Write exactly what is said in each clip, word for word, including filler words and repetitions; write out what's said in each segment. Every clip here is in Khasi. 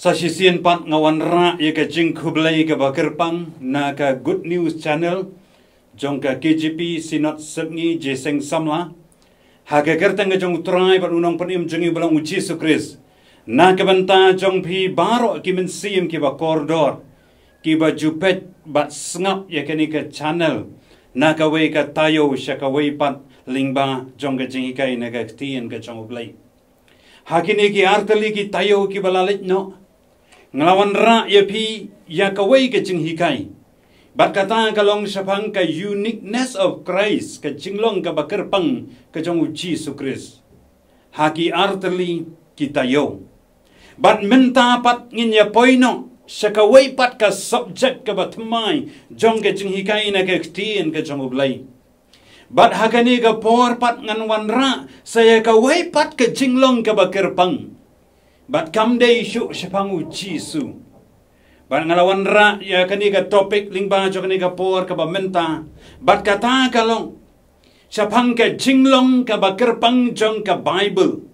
Sa shisien pat nga wanrah ïa ka jingkhublei kaba kyrpang na ka Good News Channel jong ka K J P Synod Sepngi Jingïaseng Samla, ha ka kyrteng ka jong U Trai bad U Nongpynim jong ngi ba long U Jisu Khrist, na ka bynta jong phi baroh ki mynsiem kiba kordor, kiba ju peit bad sngap ïa kane ka channel na kawei ka taïew sha kawei pat lyngba jong ka jinghikai na ka Ktien ka jong U Blei. Ha kine ki artylli ki taïew kiba la leit noh, nga la wanrah ïa phi ïa kawei ka jinghikai, bad kata ka long shaphang ka uniqueness of Christ, ka jinglong kaba kyrpang ka jong U Jisu Khrist. Ha ki artylli ki taïew. Bad mynta pat ngin ïa poi noh sha kawei pat ka subject kaba thymmai jong ka jinghikai na ka Ktien ka jong U Blei. Bad ha kane ka por pat ngan wanrah sa ïa kawei pat ka jinglong kaba kyrpang. Bad kam dei shuh shaphang U Jisu. Bad nga la wanrah ïa kane ka topic lyngba jong kane ka por kaba mynta. Bad kata ka long shaphang ka jinglong kaba kyrpang jong ka Bible.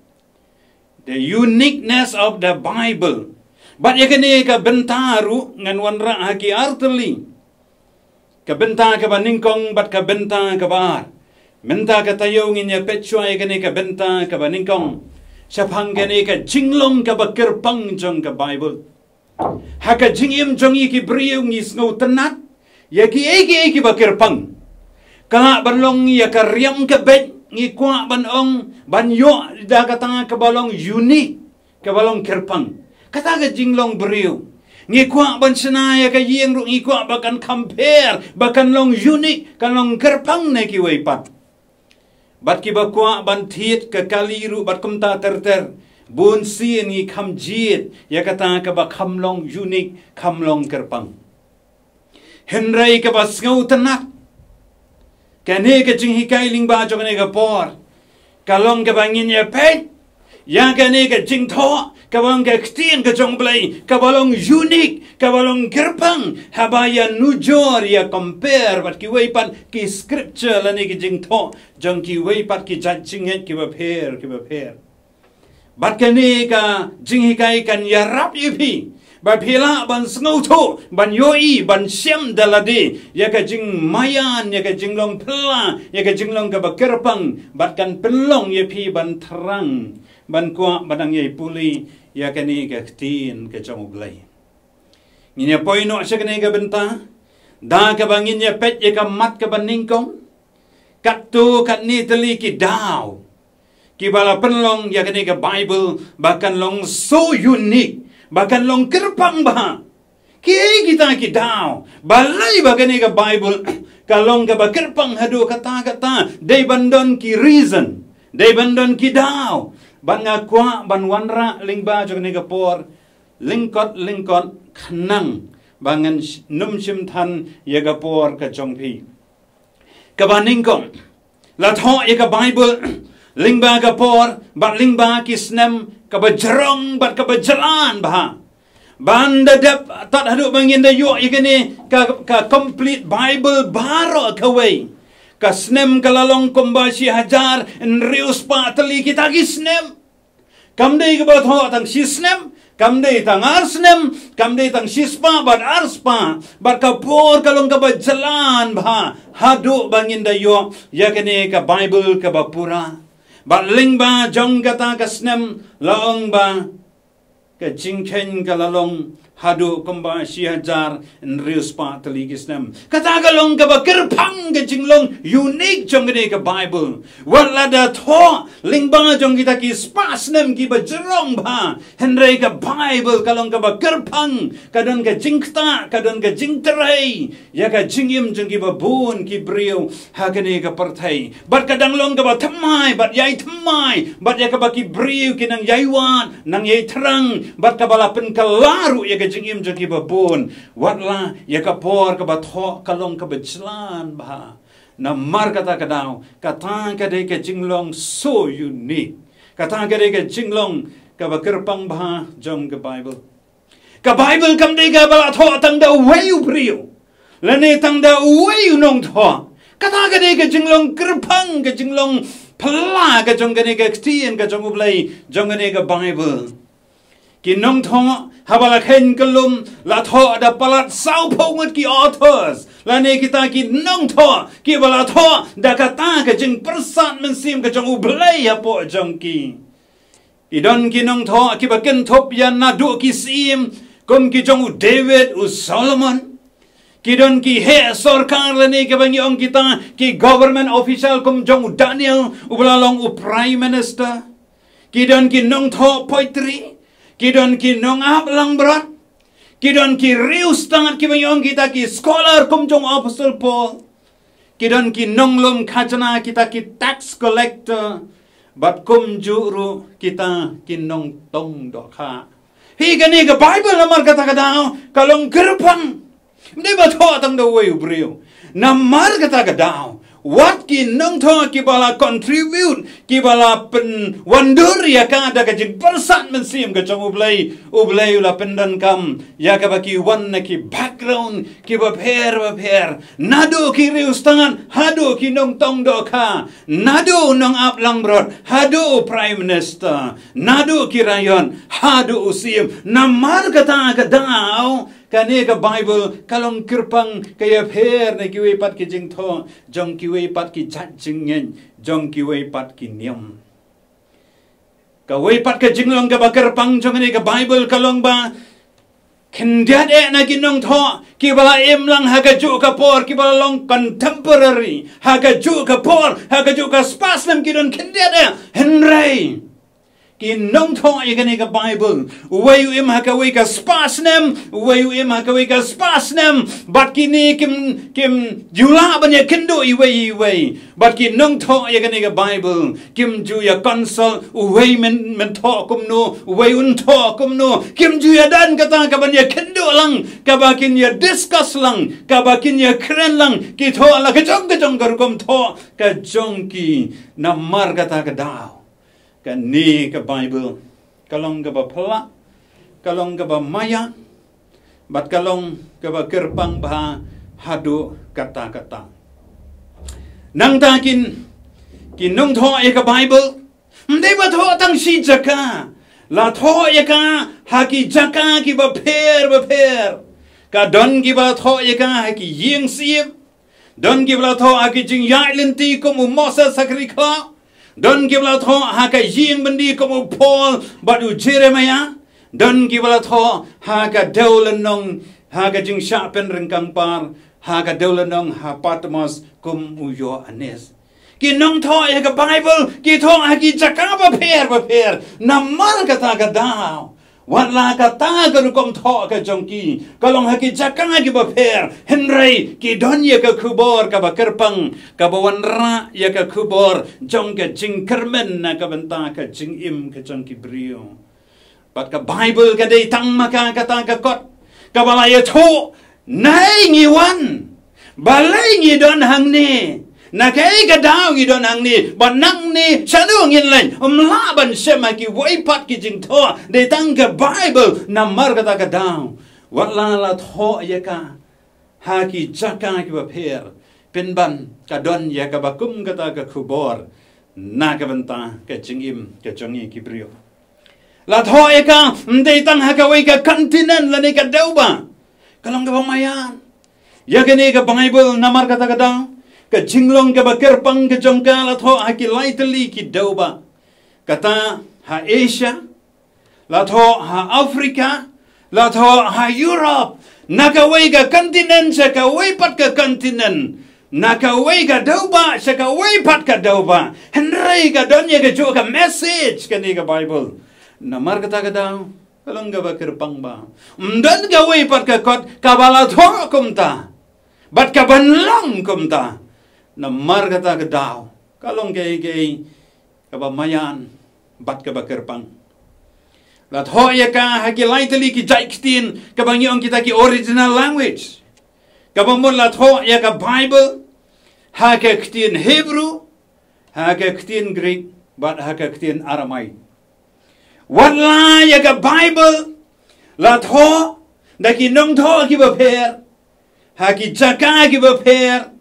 The uniqueness of the Bible. Bad ïa kane ka bynta ruh ngan wanrah ha ki artylli. Ka bynta kaba nyngkong bad ka bynta kaba ar. Mynta ka taïew ngin ïa peit shuwa ïa kane ka bynta kaba nyngkong. Shaphang kane ka jinglong kaba kyrpang jong ka Bible. Ha ka jingim jong ngi ki briew ngi sngewtynnat ïa kiei kiei kiba kyrpang. Ka lah ban long ïa ka riam ka beit, ngi kwah ban ong, ban ïoh da kata kaba long unique, kaba long kyrpang. Kata ka jinglong briew. Ngi kwah ban shna ïa ka ïing ruh, ngi kwah ba kan kham pher, ba kan long unique, kan long kyrpang na kiwei pat. Bad kiba kwah ban thied ka kali ruh bad kumta ter ter. Bun sien ngi kham jied ïa kata kaba kham long unique, kham long kyrpang. Hynrei kaba sngewtynnat, kane ka jinghikai lyngba jong kane ka por ka long kaba ngin ïa peit ïa kane ka jingthoh kaba long ka Ktien ka jong U Blei, kaba long unique, kaba long kyrpang, haba ïa nujor, ïa compare bad kiwei pat ki scripture lane ki jingthoh jong kiwei pat ki jait jingngeit kiba pher kiba pher. Bad kane ka jinghikai kan ïarap ïa phi ba phi lah ban sngewthuh, ban ïohi, ban shem da lade ïa ka jingmaïan, ïa ka jinglong phylla, ïa ka jinglong kaba kyrpang, bad kan pynlong ïa phi ban thrang, ban kwah ban nang ïai pule ïa kane ka Ktien ka jong U Blei. Ngin ïa poi noh sha kane ka bynta da kaba ngin ïa peit ïa ka mat kaba nyngkong. Katto katne tylli ki daw kiba la pynlong ïa kane ka Bible ba kan long so unique, ba kan long kyrpang bha. Kiei kita ki daw balei ba kane ka Bible ka long kaba kyrpang haduh katta katta? Dei ban don ki reason, dei ban don ki daw. Bad nga kwah ban wanrah lyngba jong kane ka por lyngkot lyngkot khnang ba ngan sh- nym shim than ïa ka por ka jong phi. Kaba nyngkong, la thoh ïa ka Bible lyngba ka por bad lyngba ki snem kaba jrong bad kaba jlan bha. Ban da dep tad haduh ba ngin da ïoh ïa kane ka, ka complete Bible baroh kawei, ka snem ka la long kumba shi hajar hynriew spah tylli kita ki snem. Kam dei kaba thoh tang shi snem, kam dei tang ar snem, kam dei tang shi spah bad ar spah, bad ka por ka long kaba jlan bha haduh ba ngin da ïoh ïa kane ka Bible kaba pura. Bad lyngba jong kata ka snem la ong ba ka jingkheiñ ka la long haduh kumba shi hajar hynriew spah tylli ki snem. Kata ka long kaba kyrpang, ka jinglong unique jong kane ka Bible. Wat la da thoh lyngba jong kita ki spah snem kiba jrong bha, hynrei ka Bible ka long kaba kyrpang, ka don ka jingktah, ka don ka jingtrei ïa ka jingim jong kiba bun ki briew ha kane ka pyrthei. Bad ka dang long kaba thymmai bad ïai thymmai bad ïa kaba ki briew ki nang ïai wad, nang ïai thrang, bad kaba la pynkylla ruh ïa ka jingim jong kiba bun. Wat la ïa ka por kaba thoh ka long kaba jlan bha. Namar kata ka daw, kata ka dei ka jinglong so unique, kata ka dei ka jinglong kaba kyrpang bha jong ka Bible. Ka Bible kam dei kaba la thoh tang da uwei u briew lane tang da uwei u nongthoh. Kata ka dei ka jinglong kyrpang, ka jinglong phylla ka jong kane ka Ktien ka jong U Blei, jong kane ka Bible. Ki nongthoh, haba la khein kyllum, la thoh da palat sawphew ngut ki authors. Lane kita ki nongthoh, kiba la thoh da kata ka jingpyrsad mynsiem ka jong U Blei hapoh jong ki. Ki don ki nongthoh, kiba kynthup ïa naduh ki syiem, kum ki jong u David, u Solomon. Ki don ki heh sorkar lane kiba ngi ong kita, ki government official kum jong u Daniel, uba la long u Prime Minister. Ki don ki nongthoh poetry, ki don ki nongap langbrot, ki don ki riewstad kiba ngi ong kita ki scholar kum jong u Apostle Paul. Ki don ki nonglum khajna kita ki tax collector, bad kumjuh ruh kita ki nongtong dohkha. Hi kane ka Bible namar kata ka daw, ka long kyrpang. Ym dei ba thoh tang da uwei u briew. Namar kata ka daw, wat ki nongthoh kiba la contribute, kiba la pynwandur ïa ka da ka jingpyrsad mynsiem ka jong U Blei, U Blei u la pyndonkam ïa kaba ki wan na ki background kiba pher ba pher. Naduh ki riewstad, haduh ki nongtong dohkha, naduh u nongap langbrot, haduh u Prime Minister, naduh ki raiot, haduh u syiem. Namar kata ka daw, kane ka Bible ka long kyrpang, ka ïapher na kiwei pat ki jingthoh jong kiwei pat ki jait jingngeit, jong kiwei pat ki niam. Kawei pat ka jinglong kaba kyrpang jong kane ka Bible ka long ba khyndiat eh na ki nongthoh kiba la im lang ha kajuh ka por, kiba la long contemporary ha kajuh ka por, ha kajuh ka spah snem, ki don khyndiat eh. Hynrei ki nongthoh ïa kane ka Bible, uwei u im ha kawei ka spah snem, uwei u im ha kawei ka spah snem, bad kine kim, kim ju lah ban ïakynduh iwei iwei. Bad ki nongthoh ïa kane ka Bible kim ju ïa consult, uwei men, men thoh kumno, uwei un thoh kumno. Kim ju ïadon kata kaban ïakynduh lang, kaba kin ïa discuss lang, kaba kin ïakren lang. Ki thoh la ka jong ka jong ka rukom thoh ka jong ki. Namar kata ka daw, kane ka Bible ka long kaba phylla, ka long kaba maïan, bad ka long kaba kyrpang bha haduh katta katta. Nangta kin, ki nongthoh ïa ka Bible, ym dei ba thoh tang shi jaka, la thoh ïa ka ha ki jaka kiba pher ba pher. Ka don kiba la thoh ïa ka ha ki ïing syiem, don kiba la thoh ha ki jingïaid lynti kum u Moses ha ka ri khlaw. Don kiba la thoh ha ka ïing byndi kum u Paul bad u Jeremiah. Don kiba la thoh ha ka dewlynnong, ha ka jingshah pynryngkang par, ha ka dewlynnong ha Patmos kum u Ïoannis. Ki nongthoh ïa ka Bible ki thoh ha ki jaka bapher bapher. Namar kata ka daw, wat la kata ka rukom thoh ka jong ki ka long ha ki jaka kiba pher, hynrei ki don ïa ka khubor kaba kyrpang, kaba wanrah ïa ka khubor jong ka jingkyrmen na ka bynta ka jingim ka jong ki briew. Bad ka Bible ka dei tang ma ka kata ka kot kaba la ïathuh, naei ngi wan, balei ngi don hangne, na kaei ka daw ngi don hangne, bad nangne shano ngin leit. Ym lah ban shem ha kiwei pat ki jingthoh, dei tang ka Bible. Namar kata ka daw, wat la la thoh ïa ka ha ki jaka kiba pher, pynban ka don ïa kaba kum kata ka khubor na ka bynta ka jingim ka jong ngi ki briew. La thoh ïa ka ym dei tang ha kawei ka continent lane ka dewbah. Ka long kaba maïan ïa kane ka Bible. Namar kata ka daw, ka jinglong kaba kyrpang ka jong ka, la thoh ha ki lai tylli ki dewbah. Kata ha Asia, la thoh ha Africa, la thoh ha Europe. Na kawei ka continent sha kawei pat ka continent, na kawei ka dewbah sha kawei pat ka dewbah, hynrei ka don ïa kajuh ka message kane ka Bible. Namar kata ka daw, ka long kaba kyrpang ba ym don kawei pat ka kot kaba la thoh kumta bad kaban long kumta. Namar kata ka daw, ka long kaei kaei kaba maïan bad kaba kyrpang. La thoh ïa ka ha ki lai tylli ki jait ktien, kaba ngi ong kita ki original language. Kaba mut la thoh ïa ka Bible ha ka ktien Hebrew, ha ka ktien Greek, bad ha ka ktien Aramaic. Wat la ïa ka Bible la thoh da ki nongthoh kiba pher, ha ki jaka kiba pher,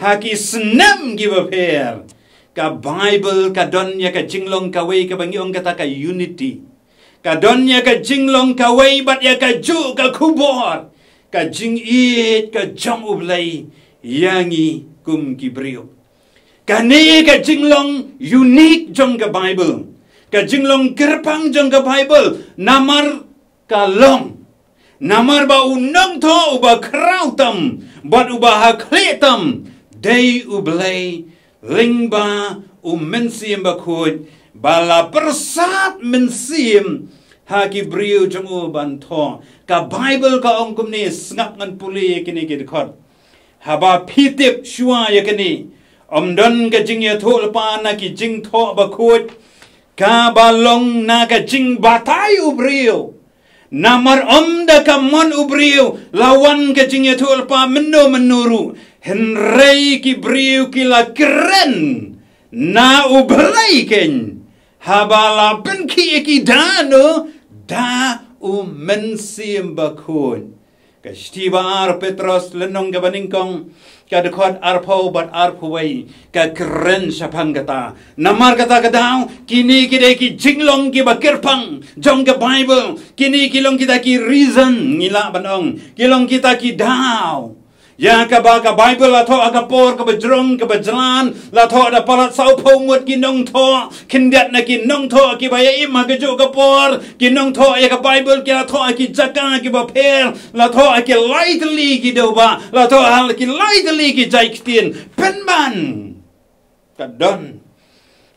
ha ki snem kiba pher, ka Bible ka don ïa ka jinglong kawei kaba ngi ong kata ka unity. Ka don ïa ka jinglong kawei bad ïa kajuh ka khubor, ka jingïeit ka jong U Blei ïa ngi kum ki briew. Kane ka jinglong unique jong ka Bible, ka jinglong kyrpang jong ka Bible, namar ka long, namar ba u nongthoh uba khraw tam bad uba hakhlieh tam dei U Blei lyngba U Mynsiem Bakhuid, ba la pyrsad mynsiem ha ki briew jong u ban thoh. Ka Bible ka ong kumne, sngap ngan pule ïa kine ki dkhot. Haba phi tip shuwa ïa kane, ym don ka jingïathuhlypa na ki jingthoh bakhuid kaba long na ka jingbatai u briew. Namar ym da ka mon u briew la wan ka jingïathuhlypa mynno mynno ruh, hynrei ki briew ki la kren na U Blei keiñ, haba la pynkhih ïa ki da no, da U Mynsiem Bakhuid. Ka shithi ba ar Petros lynnong kaba nyngkong, ka dkhot arphew bad arphew wei, ka kren shaphang kata. Namar kata ka daw, kine ki dei ki jinglong kiba kyrpang jong ka Bible, kine ki long kita ki reason, ngi lah ban ong, ki long kita ki daw ïa kaba ka Bible la thoh ha ka por kaba jrong kaba jlan, la thoh da palat sawphew ngut ki nongthoh, khyndiat na ki nongthoh kiba ïa im ha kajuh ka por, ki nongthoh ïa ka Bible ki la thoh ha ki jaka kiba pher, la thoh ha ki lai tylli ki dewbah, la thoh ha ki lai tylli ki jait ktien. Pynban ka don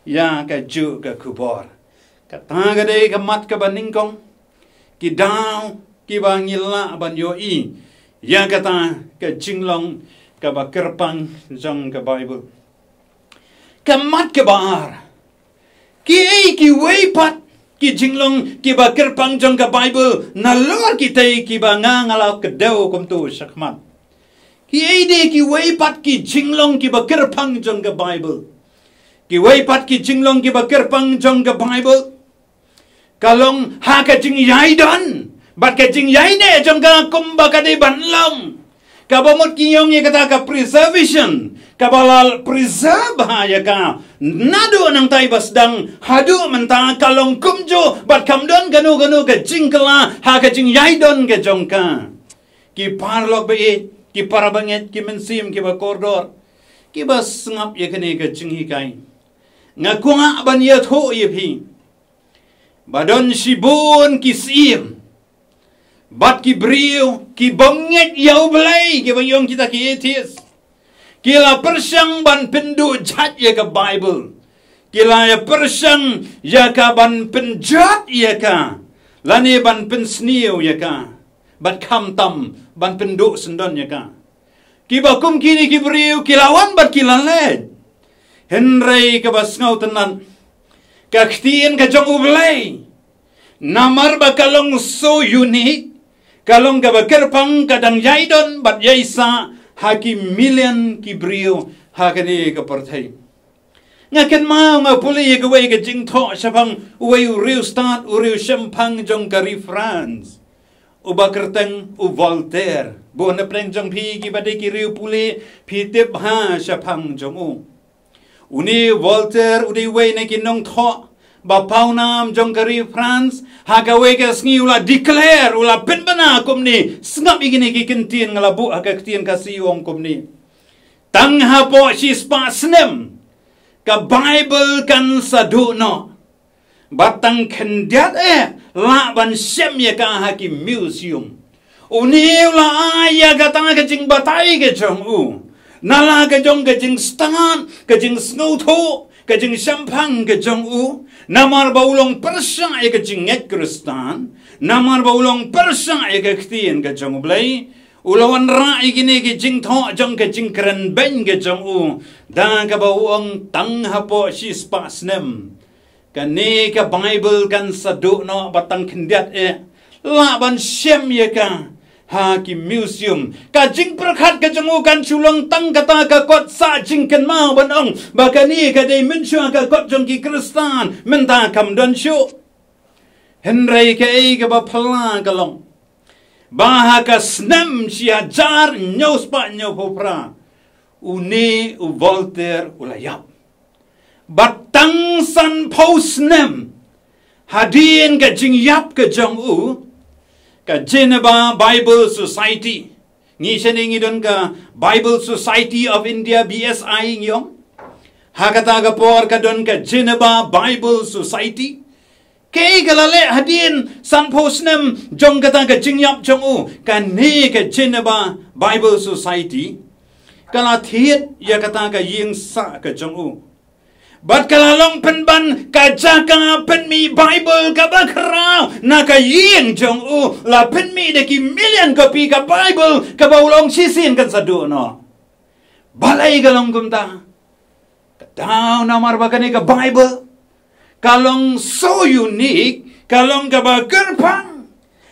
ïa kajuh ka khubor. Kata ka dei ka mat kaba nyngkong, ki daw kiba ngi lah ban ïohi ïa kata ka jinglong kaba kyrpang jong ka Bible. Ka mat kaba ar, kiei kiwei pat ki jinglong kiba kyrpang jong ka Bible, nalor kitei kiba nga nga la kdew kumto shakhmat. Kiei de kiwei pat ki jinglong kiba kyrpang jong ka Bible? Kiwei pat ki jinglong kiba kyrpang jong ka Bible? Ka long ha ka jingïaidon bad ka jingïaineh jong ka kumba ka dei ban long. Kaba mut ki ong ïa kata ka preservation, kaba la preserve ha ïa ka naduh nangtai ba sdang haduh mynta, ka long kumjuh bad kam don kano kano ka jingkylla ha ka jingïaidon ka jong ka. Ki paralok ba ïeit, ki para bangeit, ki mynsiem kiba kordor, kiba sngap ïa kane ka jinghikai, nga kwah ban ïathuh ïa phi ba don shibun ki syiem bad ki briew kibym ngeit ïa U Blei, kiba ong kita ki atheist. Ki la pyrshang ban pynduh jait ïa ka Bible. Ki la ïa pyrshang ïa ka ban pynjot ïa ka, lane ban pynsniew ïa ka, bad khamtam ban pynduh syndon ïa ka. Kiba kum kine ki briew ki la wan bad ki la leit, hynrei kaba sngewtynnat, ka ktien ka jong U Blei, namar ba ka long so unique, ka long kaba kyrpang, ka dang ïaidon bad ïaisah ha ki million ki briew ha kane ka pyrthei. Nga kynmaw nga pule ïa kawei ka jingthoh shaphang uwei u riewstad, u riewshemphang jong ka ri France, uba kyrteng u Voltaire. Bun na pdeng jong phi kiba dei ki riew pule, phi tip bha shaphang jong u. Une u Voltaire u dei uwei na ki nongthoh ba pawnam jong ka ri France. Ha kawei ka sngi u la declare, u la pynbna kumne, sngap ïa kine ki kyntien nga la buh ha ka ktien Khasi, u ong kumne: Tang hapoh shispah snem ka Bible kan sa duh noh, bad tang khyndiat eh lah ban shem ïa ka ha ki museum. Une u la ai ïa kata ka jingbatai ka jong u na la ka jong ka jingstad, ka jingsngewthuh, ka jingshemphang ka jong u, namar ba u long pyrshah ïa ka jingngeit Khristan, namar ba u long pyrshah ïa ka ktien ka jong U Blei. U la wanrah ïa kine ki jingthoh jong ka jingkren beiñ ka jong u, da kaba u ong: Tang hapoh shispah snem kane ka Bible kan sa duh noh, bad tang khyndiat eh lah ban shem ïa ka ha ki museum. Ka jingpyrkhat ka jong u kan shu long tang kata ka kot sah jingkynmaw ban ong ba kane ka dei mynshuwa ka kot jong ki Khristan, mynta kam don shuh. Hynrei kaei kaba phylla ka long ba ha ka snem shi hajar hynñiewspah hynñiewphew phra, une u Voltaire u la ïap. Bad tang sanphew snem Hadien ka jingïap ka jong u, ka Geneva Bible Society. Ngi shane ngi don ka Bible Society of India, B S I ngi ong. Ha kata ka por ka don ka Geneva Bible Society. Kaei ka la leh hadien sanphew snem jong kata ka jingïap jong u, kane ka Geneva Bible Society ka la thied ïa kata ka ïing sah ka jong u. Bad ka la long pynban ka jaka pynmih Bible kaba khraw na ka ïing jong u, la pynmih da ki million copy ka Bible kaba u long shisien kan sa duh noh. Balei ka long kumta? Ka daw namar ba kane ka Bible ka long so unique, ka long kaba kyrpang.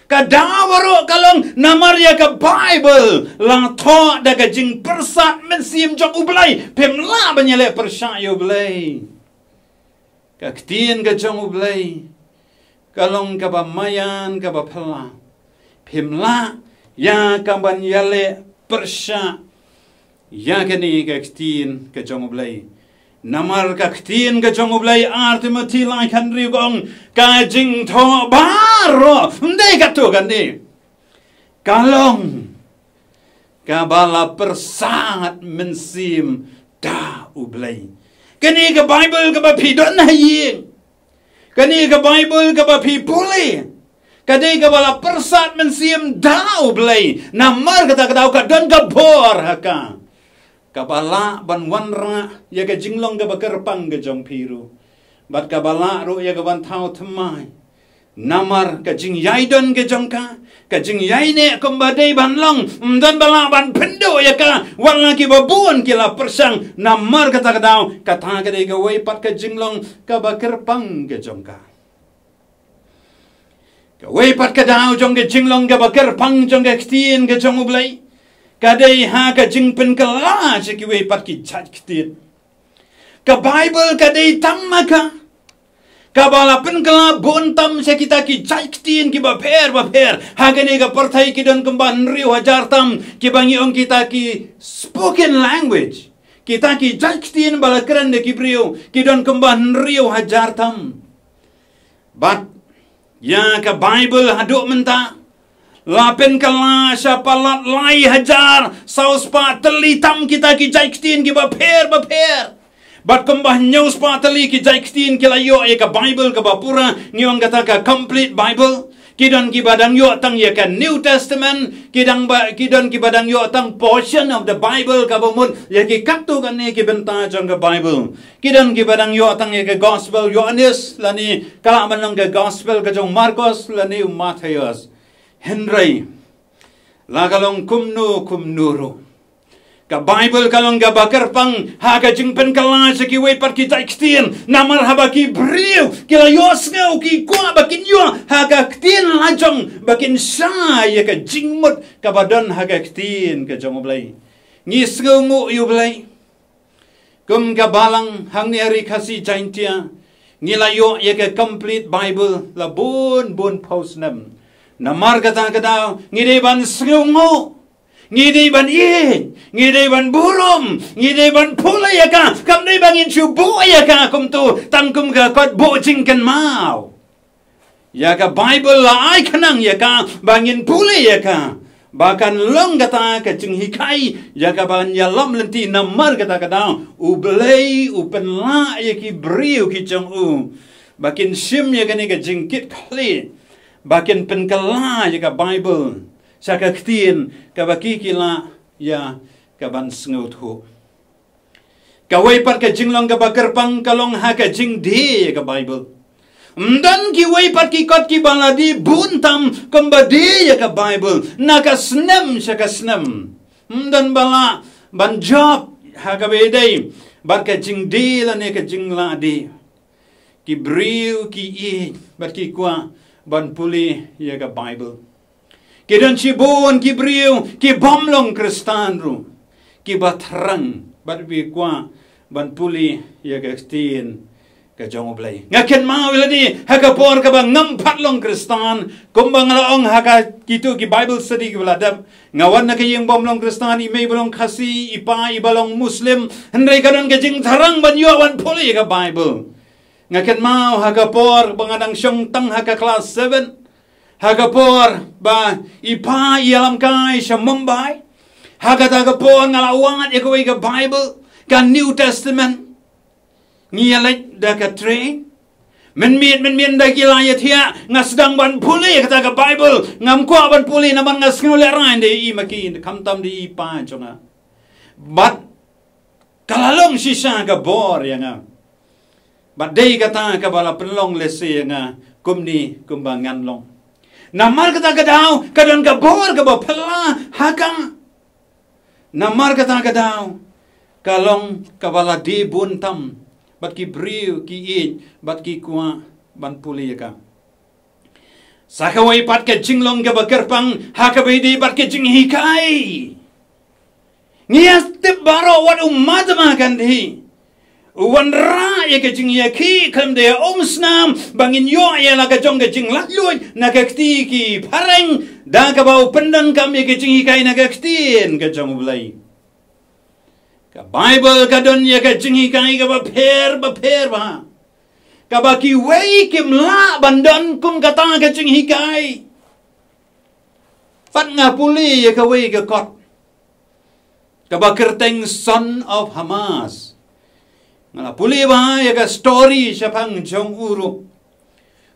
Ka daw baroh ka long namar ïa ka Bible la thoh da ka jingpyrsad mynsiem jong U Blei. Phim lah ban ïaleh pyrshah ïa U Blei. Ka ktien ka jong U Blei ka long kaba maïan, kaba phylla. Phim lah ïa ka ban ïaleh pyrshah ïa kane ka ktien ka jong U Blei. Namar ka ktien ka jong U Blei, Ar Timothi lai khan riu ka ong, ka jingthoh baroh, ym dei katto katne, ka long kaba la pyrsad mynsiem da U Blei. Kane ka Bible kaba phi don ha ïing, kane ka Bible kaba phi pule, ka dei kaba la pyrsad mynsiem da U Blei. Namar kata ka daw ka don ka bor ha ka, kaba lah ban wanrah ïa ka jinglong kaba kyrpang ka jong phi ruh. Bad kaba lah ruh ïa ka ban thaw thymmai. Namar ka jingïaidon ka jong ka, ka jingïaineh kumba dei ban long, ym don ba lah ban pynduh ïa ka, wat la kiba bun ki la pyrshang. Namar kata ka daw, kata ka dei kawei pat ka jinglong kaba kyrpang ka jong ka. Kawei pat ka daw jong ka jinglong kaba kyrpang jong ka ktien ka jong U Blei ka dei ha ka jingpynkylla sha kiwei pat ki jait ktien. Ka Bible ka dei tang ma ka kaba la pynkylla bun tam sha kita ki jait ktien kiba pher ba pher. Ha kane ka pyrthei ki don kumba hynriew hajar tam kiba ngi ong kita ki spoken language. Kita ki jait ktien ba la kren da ki briew ki don kumba hynriew hajar tam. Bad ïa ka Bible haduh mynta la pynkylla sha palat lai hajar saw spah tylli tam kita ki jait ktien kiba pher ba pher. Bad kumba hynñiew spah tylli ki jait ktien ki la ïoh ïa ka Bible kaba pura, ngi ong kata ka complete Bible. Ki don kiba dang ïoh tang ïa ka New Testament, ki dang ba, ki don kiba dang ïoh tang portion of the Bible kaba mut ïa ki katto katne ki bynta jong ka Bible. Ki don kiba dang ïoh tang ïa ka Gospel Ïoannis lane ka lah ban long ka Gospel ka jong Markos lane u Mathaios. Hynrei la ka long kumno kumno ruh, ka Bible ka long kaba kyrpang ha ka jingpynkylla sha kiwei pat ki jait ktien. Namar haba ki briew ki la ïohsngew ki kwah ba kin ïoh ha ka ktien la jong ba kin shai ïa ka jingmut kaba don ha ka ktien ka jong U Blei. Ngi sngewnguh ïa U Blei. Kum ka balang hangne ha Ri Khasi Jaintia, ngi la ïoh ïa ka complete Bible la bun bun phew snem. Namar kata ka daw ngi dei ban sngewnguh, ngi dei ban ïeit, ngi dei ban burom, ngi dei ban pule ïa ka. Kam dei ba ngin shu buh ïa ka kumto tang kum ka kot buh jingkynmaw. Ïa ka Bible la ai khnang ïa ka ba ngin pule ïa ka, ba kan long kata ka jinghikai ïa ka ban ïalam lynti. Namar kata ka daw U Blei u pynlah ïa ki briew ki jong u ba kin shim ïa kane ka jingkitkhlieh, ba kin pynkylla ïa ka Bible sha ka ktien kaba ki ki lah ïa ka ban sngewthuh. Kawei pat ka jinglong kaba kyrpang ka long ha ka jingdie ïa ka Bible. Ym don kiwei pat ki kot kiba la die bun tam kumba die ïa ka Bible na ka snem sha ka snem. Ym don ba lah ban jop ha kaba ïadei bad ka jingdie lane ka jinglah die. Ki briew ki ïeit bad ki kwah ban pule ïa ka Bible. Ki don shibun ki briew ki bym long Khristan ruh kiba thrang bad ki kwah ban pule ïa ka ktien ka jong U Blei. Nga kynmaw ïa lade ha ka por kaba ngam pat long Khristan, kumba nga la ong ha ka kito ki Bible study kiba la dep, nga wan na ka ïing bym long Khristan, i mei ba long Khasi, i pa iba long Muslim. Hynrei ka don ka jingthrang ban ïoh ban pule ïa ka Bible. Nga kynmaw ha ka por ba nga dang shong tang ha ka klas seven, ha ka por ba i pa i ïalam kai sha Mumbai, ha kata ka por nga la wad ïa kawei ka Bible, ka New Testament. Ngi ïaleit da ka train. Mynmiet mynmiet da ki la ïathiah, nga sdang ban pule ïa kata ka Bible. Ngam kwah ban pule namar nga sngew lehraiñ da i ma ki, khamtam da i pa jong nga. Bad ka la long shisha ka bor ïa nga. Bad dei kata kaba la pynlong lehse ïa nga kumne kumba ngan long. Namar kata ka daw ka don ka bor kaba phylla ha ka. Namar kata ka daw ka long kaba la dih bun tam, bad ki briew ki ïeit, bad ki kwah ban pule ïa ka. Sa kawei pat ka jinglong kaba kyrpang ha kaba ïadei bad ka jinghikai. Ngi ïa tip baroh wat u Mahatma Gandhi u wanrah ïa ka jingïakhih khlem da ïa umsnam ba ngin ïoh ïa la ka jong ka jinglaitluid na ka kti ki phareng, da kaba u pyndonkam ïa ka jinghikai na ka ktien ka jong U Blei. Ka Bible ka don ïa ka jinghikai kaba pher bapher bha, kaba kiwei kim lah ban don kum kata ka jinghikai. Pat nga pule ïa kawei ka kot kaba kyrteng Son of Hamas. Nga la pule bha ïa ka story shaphang jong u ruh.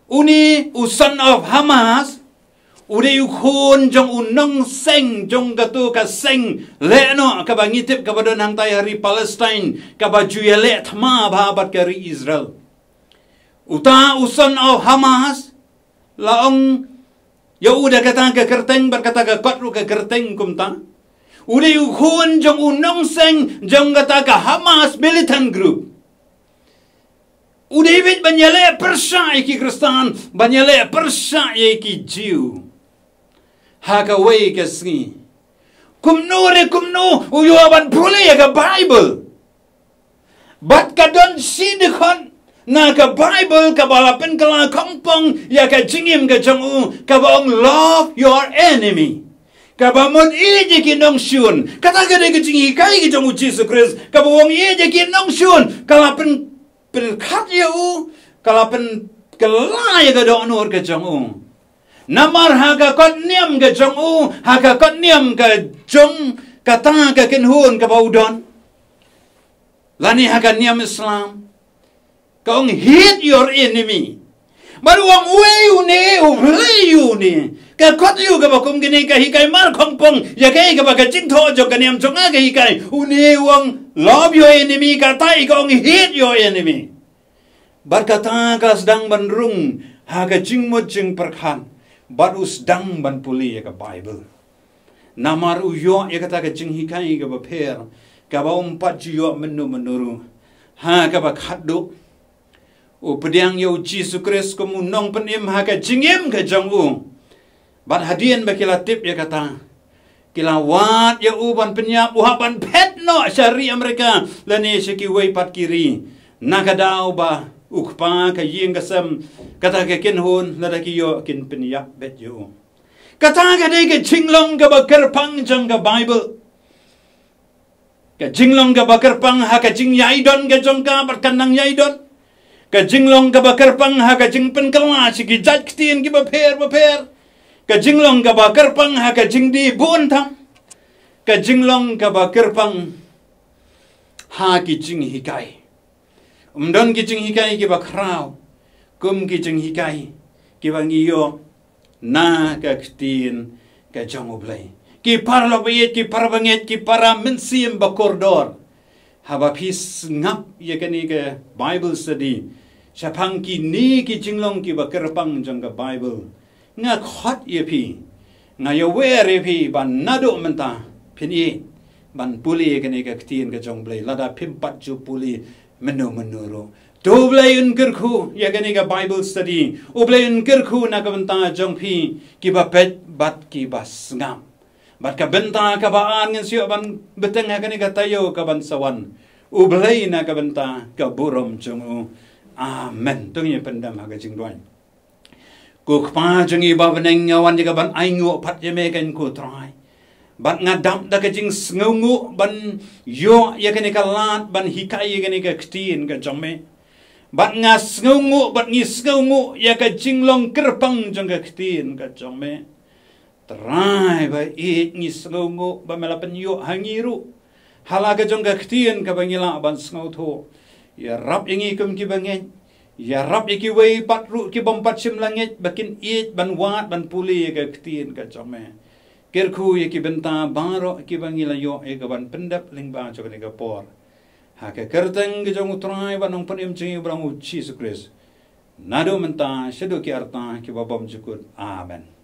Une u Son of Hamas u dei u khun jong u nongseng jong kato ka seng lehnoh kaba ngi tip kaba don hangtai ha ri Palestine, kaba ju ïaleh thma bha bad ka ri Israel. Uta u Son of Hamas, la ong ïa u da kata ka kyrteng bad kata ka kot ruh ka kyrteng kumta. U dei u khun jong u nongseng jong kata ka Hamas militant group. U dei beit ban ïaleh pyrshah ïa ki Khristan, ban ïaleh pyrshah ïa ki Jiw. Ha kawei ka sngi, kumno re kumno u ïoh ban pule ïa ka Bible. Bad ka don shi dkhot na ka Bible kaba la pynkylla khongpong ïa ka jingim ka jong u, kaba ong, "Love your enemy." Kaba mut ïeit ïa ki nongshun. Kata ka dei ka jinghikai ka jong U Jisu Khrist. Kaba ong ïeit ïa ki nongshun, ka la pyn, pynkylla ïa u, ka la pynkylla ïa ka dohnud ka jong u. Namar ha ka kot niam ka jong u, ha ka kot niam ka jong kata ka kynhun kaba u don, lane ha ka niam Islam, ka ong, "Hate your enemy." Bad u ong, "Uei une, U Blei une?" Ka kot ïa u kaba kum kine ka hikai mar khongpong ïa kaei kaba ka jingthoh jong ka niam jong nga ka hikai. Une u ong, "Love your enemy," kata hi ka ong, "Hate your enemy." Bad kata ka sdang ban rung ha ka jingmut jingpyrkhat, bad u sdang ban pule ïa ka Bible. Namar u ïoh ïa kata ka jinghikai kaba pher, kaba um pat ju ïoh mynno mynno ruh. Ha kaba khatduh, u pdiang ïa U Jisu Khrist kum u nongpynim ha ka jingim ka jong u. Bad hadien ba ki la tip ïa kata, ki la wad ïa u ban pynïap, u hap ban phet noh sha ri Amerika lane sha kiwei pat ki ri. Na ka daw ba u kpa ka ïing ka sem, kata ka kynhun, lada ki ïoh kin pynïap beit ïa u. Kata ka dei ka jinglong kaba kyrpang jong ka Bible. Ka jinglong kaba kyrpang ha ka jingïaidon ka jong ka bad ka nang ïaidon. Ka jinglong kaba kyrpang ha ka jingpynkylla sha ki jait ktien kiba pher bapher. Ka jinglong kaba kyrpang ha ka jingdih bun tam. Ka jinglong kaba kyrpang ha ki jinghikai. Um don ki jinghikai kiba khraw kum ki jinghikai kiba ngi ïoh na ka ktien ka jong U Blei. Ki paralok ba ïeit, ki para bangeit, ki para mynsiem ba kordor, haba phi sngap ïa kane ka Bible study shaphang kine ki jinglong kiba kyrpang jong ka Bible, nga khot ïa phi, nga ïawer ïa phi ba naduh mynta phin ïeit ban pule ïa kane ka ktien ka jong U Blei, lada phim pat ju pule mynno mynno ruh. To U Blei un kyrkhu ïa kane ka Bible study. U Blei un kyrkhu na ka bynta jong phi kiba peit bad kiba sngap. Bad ka bynta kaba ar, ngin sa ïoh ban bteng ha kane ka taïew kaban sa wan. U Blei na ka bynta ka burom jong u. Amen. To ngin ïa pyndem ha ka jingduwai. Ko Kpa jong ngi ba ha bneng, nga wan ïa kaban ainguh pat ïa me, ko Trai. Bad nga dap da ka jingsngewnguh ban ïoh ïa kane ka lad ban hikai ïa kane ka ktien ka jong me. Bad nga sngewnguh, bad ngi sngewnguh ïa ka jinglong kyrpang jong ka ktien ka jong me. Trai, ba ïeit ngi sngewnguh ba me la pynïoh ha ngi ruh ha la ka jong ka ktien kaba ngi lah ban sngewthuh. Ïarap ïa ngi kum kiba ngeit. Ïarap ïa kiwei pat ruh ki bym pat shym la ngeit ba kin ïeit ban wad ban pule ïa ka ktien ka jong me. Kyrkhu ïa ki bynta baroh kiba ngi la ïoh ïa ka ban pyndep lyngba jong kane ka por. Ha ka kyrteng ka jong U Trai bad Nongpynim jong ngi, U Jisu Khrist. Naduh mynta shaduh ki arta kiba bymjukut. Amen.